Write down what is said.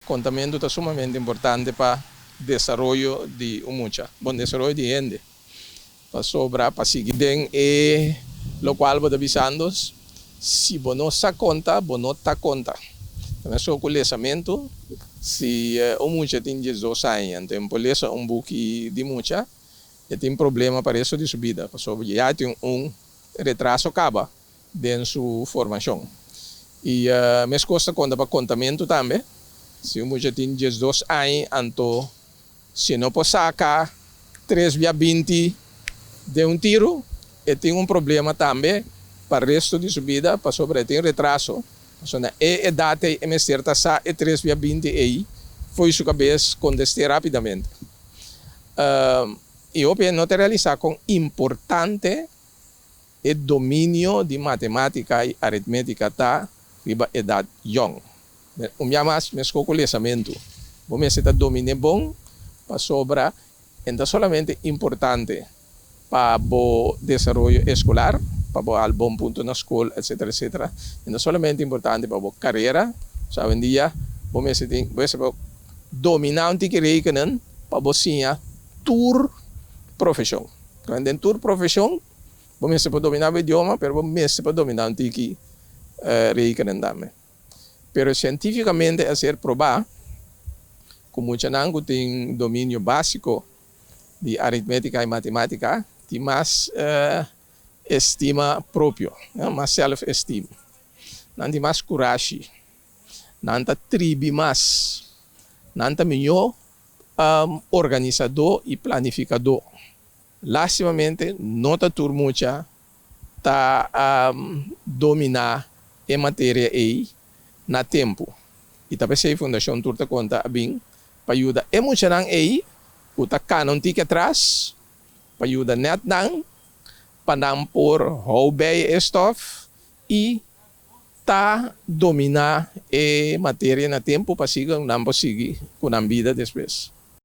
Kontamentu ta sumamente importante pa desaroyo di un mucha, bon desaroyo di hende. Pasobra pa sigui den e lokual bo ta bisando, si bo no sa konta, bo no ta konta. Ta meskos ku lesamentu, si un mucha tin 12 aña, anto e por lesa un buki di mucha, e tin problema pa resto di su bida, pasobra ya tin un retraso kaba den su formashon. I meskos ta konta pa kontamentu tambe, si un mucha tin 12 aña, anto si no por saka tres bia 20 den un tiru, e tin un problema tambe pa resto di su bida, pasobra e tin retraso. Pasobra na e edat ei e mester ta sa e tres bia 20 ei fo'i su kabes kontest'é rápidamente. I hopi hende no ta realisá kon importante e dominio di matemátika i aritmétika ta riba edat yòn. Un bia mas, meskos ku lesamentu, bo mester ta domin'é bon pasobra e no ta solamente importante pa bo desaroyo eskolar, pa bo hal bon punto na skol, etcetera, etcetera. E no ta solamente importante pa bo karera. So awendia bo mester tin, bo mester por dominá un tiki rekenen pa bo siña tur profeshon. Den tur profeshon bo mester por dominá bo idioma, pero bo mester por dominá un tiki rekenen tambe. Pero sientífikamente a ser probá ku muchanan ku tin dominio básiko di aritmétika i matemátika tin mas estima propio, mas self-esteem. Nan tin mas kurashi, nan ta tribi mas, nan ta mihó organisadó i planifikadó. Lástimamente no ta tur mucha ta dominá e materia ei na tempu. I ta p'esei Fundashon Tur Ta Konta a bin pa yuda e muchanan ei ku ta kana un tiki atras, pa yuda nèt nan pa nan por hou bei e stòf i ta dominá e materia na tempu pa asina nan por sigui ku nan bida despues.